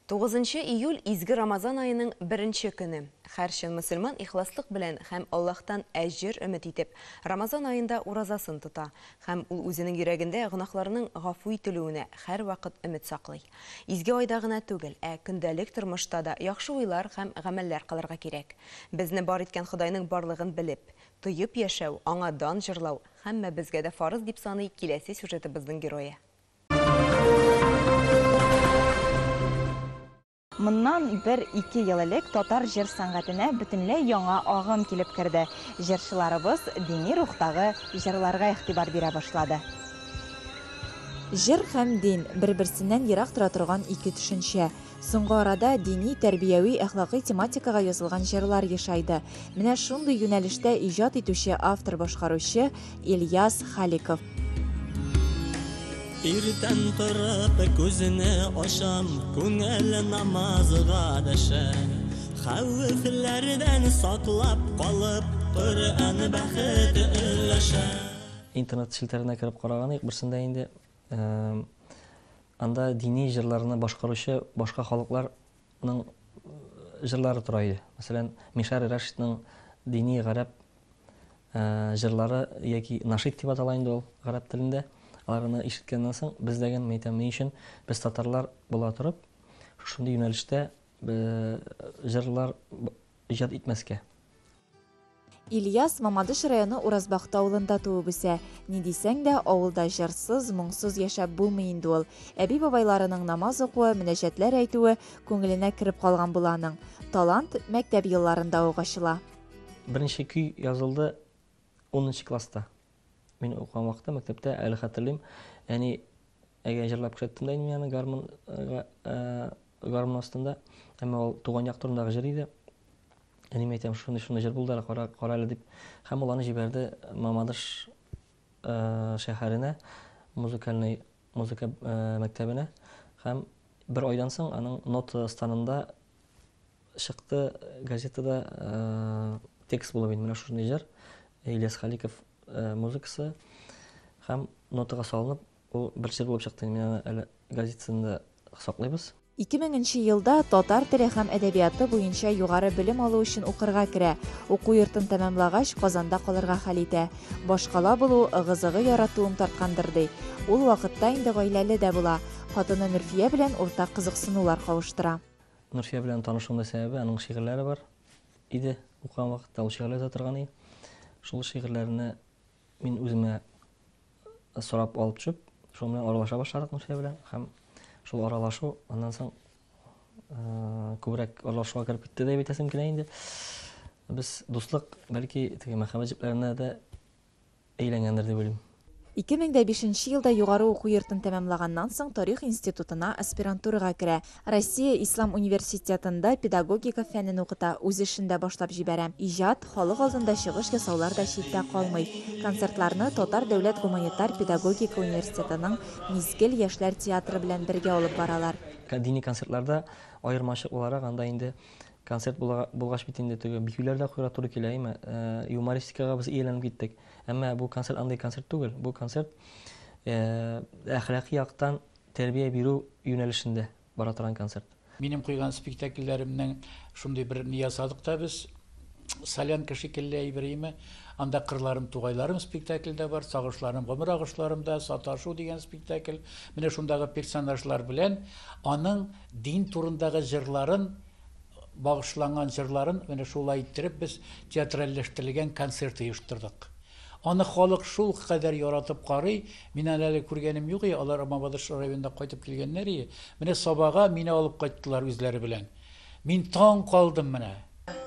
Тугызынчы июль изге Рамазан аеның беренче көне. Һәр чын мөселман ихласлык белән һәм Аллаһтан әҗер өмет итеп, Рамазан аенда уразасын тота. Һәм ул үзенең йөрәгендә гөнаһларының гафу ителүенә һәрвакыт өмет саклый. Изге айда гына түгел, ә көндәлек тормышта да яхшы уйлар һәм гамәлләр кылырга кирәк. Безне бар иткән Ходайның барлыгын белеп, тоеп яшәү, аңа дан җырлау һәммәбезгә дә фарыз дип саный киләсе сюжетыбызның герое. Моннан бер-ике ел элек татар җыр сәнгатенә бөтенләй яңа агым килеп керде. Җырчыларыбыз дини рухтагы җырларга игътибар бирә башлады. Җыр һәм дин, бер-берсеннән ерак тора торган ике төшенчә. Соңгы арада дини, тәрбияви, әхлакый тематикага язылган җырлар ешайды. Менә шундый юнәлештә иҗат итүче автор-башкаручы, Ильяс Халиков. Иртән торып күзне ачам, күңел намазга дәшә. Хәвефләрдән саклап калып, Коръән бәхет өләшә. Интернет челтәренә кереп караган идек, берсендә инде анда дини җырларны башкаручы башка халыкларның җырлары тора иде. Мәсәлән, Мишәр Рәшидның дини гарәп җырлары яки нашид дип атала инде ул гарәп телендә. Аларны ишеткәннән соң без дә мин әйтәм, ни өчен без татарлар була торып, шушындый юнәлештә җырлар иҗат итмәскә? Ильяс Мамадыш районы Уразбахты авылында туып үсә. Ни дисәң дә, авылда җырсыз, моңсыз яшәп булмый инде ул. Әби-бабайларының намаз укуы, мөнәҗәтләр әйтүе күңеленә кереп калган була аның. Талант мәктәп елларында ук ачыла. Беренче көй язылды унынчы класста. Мин укыган вакытта мәктәптә, әле хәтерлим, әни әгә җырлап күрсәттем дә инде мин аны гармунга, гармун астында. Әмма ул туган як турындагы җыр иде. Әниемә әйтәм, шундый шундый җыр булды әле, кара, кара әле дип. Һәм ул аны җибәрде Мамадыш шәһәренә, музыкальный музыка мәктәбенә. Һәм бер айдан соң аның нота станында Чыкты газетада текст булып инде менә шушындый җыр. Ильяс Халиков музыкасы һәм нотага салынып ул бер җыр булып чыкты. Мин аны әле газетасында саклыйбыз. 2000 нче елда татар теле һәм әдәбияты буенча югары белем алу өчен укырга керә. Уку йортын тәмамлагач, Казанда калырга хәл итә. Башкала булу, ыгы-зыгы яратуым тарткандыр, ди. Ул вакытта инде гаиләле дә була. Хатыны Нөрфия белән уртак кызыксынулар кавыштыра. Нурфия белән танышуымның сәбәбе, аның шигырьләре бар иде. Укыган вакытта ул шигырьләр яза торган иде. Шул шигырьләрне мин үземә сорап алып төшеп, шул белән аралаша башладык Нурфия белән һәм шул аралашу аннан соң күбрәк аралашуга кереп китте дип әйтәсем килә инде. Без дуслык, бәлки, теге мәхәббәт җепләренә дә әйләнгәндер дип уйлыйм. 2005 нче елда югары уку йортын тәмамлаганнан соң Тарих институтына аспирантурага керә. Россия ислам университетында педагогика фәнен укыта, үз эшен дә башлап җибәрә. Иҗат, халык алдында чыгыш ясаулар да читтә калмый. Концертларны Татар дәүләт гуманитар педагогика университетының Мизгел яшьләр театры белән бергә алып баралар. Дини концертларда аермачык буларак анда инде концерт булгач бит инде теге биюләр дә куярга туры килә, әйме? Юмористикага без ияләнеп киттек. Әмма бу концерт андый концерт түгел. Бу концерт әхлакый яктан тәрбия бирү юнәлешендә бара торган концерт. Минем куйган спектакльләремнең шундый бер ни ясадык та без, солянка шикелле әйбер име. Анда Кырларым, тугайларым спектакль дә бар, Сагышларым, гомер агышларым да, Саташу дигән спектакль. Менә шундагы персонажлар белән аның дин турындагы җырларын багышланган җырларын менә шулай иттереп без театральләштерелгән концерт оештырдык. Аны халык шул кадәр яратып карый, мин аны әле күргәнем юк и, алар Мамадыш районында кайтып килгәннәр и, менә Сабага мине алып кайттылар үзләре белән. Мин таң калдым менә.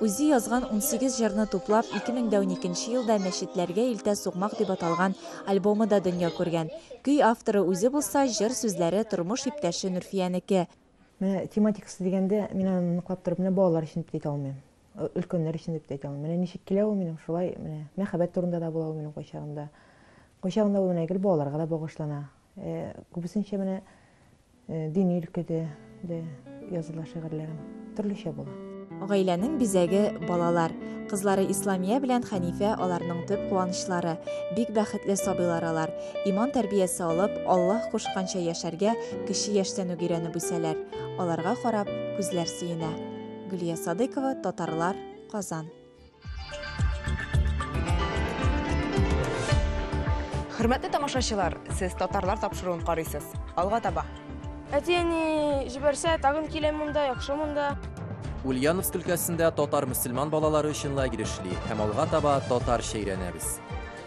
Үзе язган 18 җырны туплап, 2012 нче елда Мәчетләргә илтә сукмак дип аталган альбомы да дөнья күргән. Көй авторы үзе булса, җыр сүзләре тормыш иптәше Нурфиянеке. Менә тематикасы дигәндә, мин аны ныклап торып, менә балалар өчен дип тә әйтә алмыйм. Өлкәннәр өчен дип тә әйтә алмыйм. Менә ничек килә ул минем, шулай менә мәхәббәт турында да була ул минем кайчагында. Кайчагында ул менә гел балаларга да багышлана. Күбесенчә менә дини өлкәдә дә языла шигырьләрем. Төрлечә була. Гаиләнең бизәге, балалар. Кызлары Исламия белән Хәнифә аларның төп куанычлары. Бик бәхетле сабыйлар алар. Иман тәрбиясе алып, Аллаһ кушканча яшәргә кече яшьтән үк өйрәнеп үсәләр. Аларга карап, күзләр сөенә. Гөлия Садыйкова, Татарлар, Казан. Хөрмәтле тамашачылар, сез Татарлар тапшыруын карыйсыз. Алга таба. Әти-әни җибәрсә, тагын киләм монда, яхшы монда. Ульяновск өлкәсендә татар-мөселман балалары өчен лагерь эшли һәм алга таба татарча өйрәнәбез.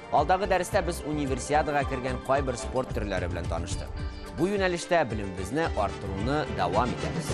Алдагы дәрестә без универсиадага кергән кайбер спорт төрләре белән таныштык. Бу юнәлештә белемебезне арттыруны дәвам итәбез.